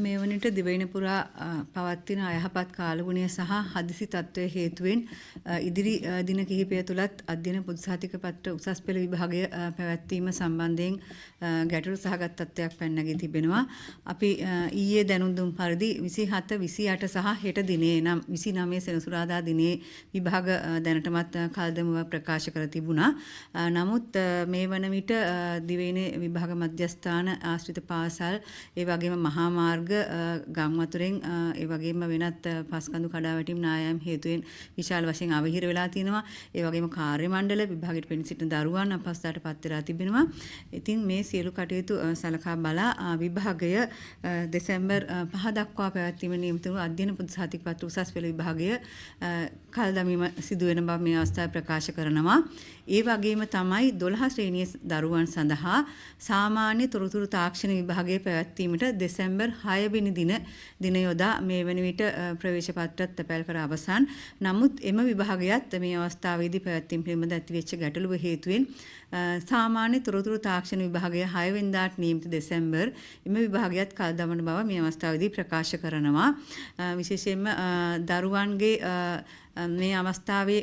මේ වන විට දිවයින පුරා පවත්වන අයහපත් කාලගුණය සහ හදිසි තත්ත්වය හේතුවෙන් ඉදිරි දින කිහිපය තුලත් අධ්‍යයන පොදු සහතික පත්‍ර උසස් පෙළ විභාගය පැවැත්වීම සම්බන්ධයෙන් ගැටලු සහගත තත්ත්වයක් පැන නැගී තිබෙනවා. අපි ඊයේ දැනුම් දුන් පරිදි 27, 28 සහ හෙට දිනේ නම් 29 සෙනසුරාදා දිනේ විභාග දැනටමත් කල්දමව ප්‍රකාශ කර තිබුණා. නමුත් මේ වන විට දිවයිනේ විභාග මධ්‍යස්ථාන ආශ්‍රිත පාසල්, ඒ වගේම මහා මාර්ග ගම් වතුරෙන්, ඒ වගේම වෙනත් පස්කඳු කඩාවැටීම් නායම් හේතුවෙන් විශාල වශයෙන් අවහිර වෙලා තිනවා. ඒ වගේම කාර්ය මණ්ඩල විභාගයට පෙනී සිටින දරුවන් අපහසුතාවට පත් වෙලා තිබෙනවා. ඉතින් මේ සියලු කටයුතු සලකා බලා විභාගය දෙසැම්බර් 5 දක්වා පැවැත්වීම නියමිත වූ අධ්‍යයන පොදු සහතික පත්‍ර උසස් පෙළ විභාගය කල් දැමීම සිදු වෙන බව මේ අවස්ථාවේ ප්‍රකාශ කරනවා. ඒ වගේම තමයි 12 ශ්‍රේණියේ දරුවන් සඳහා සාමාන්‍ය තොරතුරු තාක්ෂණ විභාගය පැවැත්වීමට දෙසැම්බර් 6 වෙනි දින යොදා මේ වන විට ප්‍රවේශ පත්‍රත් තැපැල් කර අවසන්. නමුත් එම විභාගයත් මේ අවස්ථාවේදී පැවැත්වීම පිළිබඳ ඇතිවෙච්ච ගැටලුව හේතුවෙන් සාමාන්‍ය තොරතුරු තාක්ෂණ විභාගය 6 වෙනිදාට නියමිත දෙසැම්බර් එම විභාගයත් කල් දමන බව මේ අවස්ථාවේදී ප්‍රකාශ කරනවා. විශේෂයෙන්ම දරුවන්ගේ මේ අවස්ථාවේ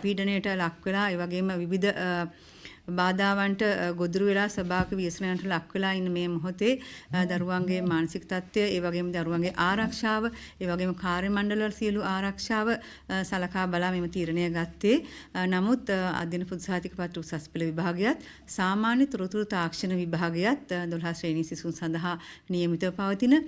පීඩනයට ලක් වෙලා, ඒ වගේම විවිධ බාධාවන්ට ගොදුරු වෙලා ස්වභාවික ව්‍යසනයන්ට ලක් වෙලා ඉන්න මේ මොහොතේ දරුවන්ගේ මානසික තත්ත්වය, ඒ වගේම දරුවන්ගේ ආරක්ෂාව, ඒ වගේම කාර්ය මණ්ඩල වල සියලු ආරක්ෂාව සලකා බලා මෙම තීරණය ගත්තේ. නමුත් අධ්‍යයන පොදු සහතික පත්‍ර උසස් පෙළ විභාගයත් සාමාන්‍ය තොරතුරු තාක්ෂණ විභාගයත් 12 ශ්‍රේණී සිසුන් සඳහා නියමිතව පවතින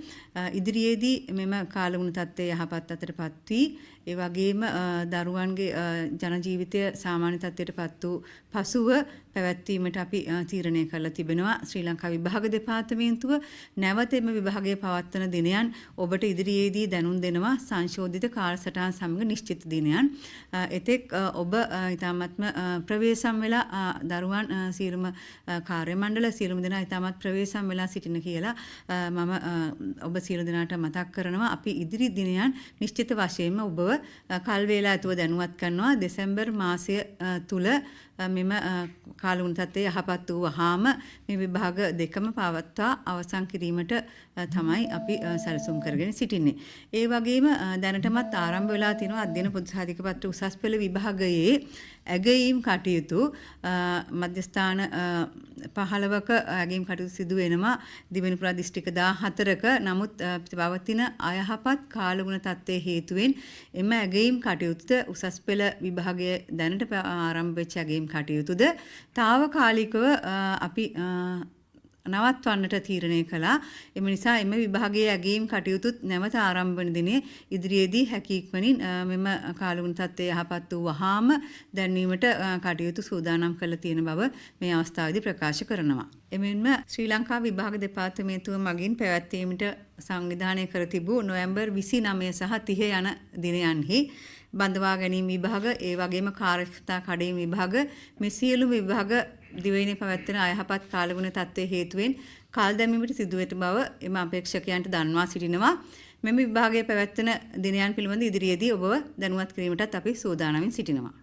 ඉදිරියේදී මෙම කාලගුණ තත්ත්වය යහපත් අතට පත් වී, ඒ වගේම දරුවන්ගේ ජන ජීවිතය සාමාන්‍ය තත්ත්වයට පත් වූ පසුව පැවැත්වීමට අපි තීරණය කරලා තිබෙනවා. ශ්‍රී ලංකා විභාග දෙපාර්තමේන්තුව නැවත එම විභාගය පවත්වන දිනයන් ඔබට ඉදිරියේදී දැනුම් දෙනවා, සංශෝධිත කාලසටහන් සමග නිශ්චිත දිනයන්. එතෙක් ඔබ ඉතාමත්ම ප්‍රවේශම් වෙලා, දරුවන් සියලුම කාර්ය මණ්ඩල සියලුම දෙනා ඉතාමත් ප්‍රවේශම් වෙලා සිටින කියලා මම ඔබ සියලු දෙනාට මතක් කරනවා. අපි ඉදිරි දිනයන් නිශ්චිත වශයෙන්ම ඔබව කල් වේලා ඇතුව දැනුවත් කරනවා. දෙසැම්බර් මාසය තුල මෙම කාලගුණ තත්ත්වය යහපත් වූ වහාම මේ විභාග දෙකම පවත්වා අවසන් කිරීමට තමයි අපි සැලසුම් කරගෙන සිටින්නේ. ඒ වගේම දැනටමත් ආරම්භ වෙලා තියෙනවා අධ්‍යයන පොදු සහතික පත්‍ර උසස් පෙළ විභාගයේ ඇගයීම් කටයුතු. මධ්‍යස්ථාන 15ක ඇගයීම් කටයුතු සිදු වෙනවා දිවයින පුරා දිස්ත්‍රික්ක 14ක. නමුත් පවතින අයහපත් කාලගුණ තත්ත්වයේ හේතුවෙන් එම ඇගයීම් කටයුතුද, උසස් පෙළ විභාගය දැනට ආරම්භ වෙච්ච ඇගයීම් කටයුතුද තාවකාලිකව අපි නවත්වන්නට තීරණය කළා. එම නිසා එම විභාගයේ ඇගයීම් කටයුතුත් නැවත ආරම්භ වන දිනේ ඉදිරියේදී හැකි ඉක්මනින් මෙම කාලගුණ තත්ත්වය යහපත් වූ වහාම දැන්වීමට කටයුතු සූදානම් කරලා තියෙන බව මේ අවස්ථාවේදී ප්‍රකාශ කරනවා. එමෙන්ම ශ්‍රී ලංකා විභාග දෙපාර්තමේන්තුව මගින් පැවැත්වීමට සංවිධානය කර තිබූ නොවැම්බර් 29 සහ 30 යන දිනයන්හි බඳවා ගැනීම විභාග, ඒ වගේම කාර්යක්ෂමතා කඩයිම් විභාග, මේ සියලුම විභාග දිවයිනේ පැවැත්වෙන අයහපත් කාලගුණ තත්ත්වයේ හේතුවෙන් කල් දැමීමට සිදු වෙන බව එම අපේක්ෂකයන්ට දන්වා සිටිනවා. මෙම විභාගයේ පැවැත්වෙන දිනයන් පිළිබඳ ඉදිරියේදී ඔබව දැනුවත් කිරීමටත් අපි සූදානමින් සිටිනවා.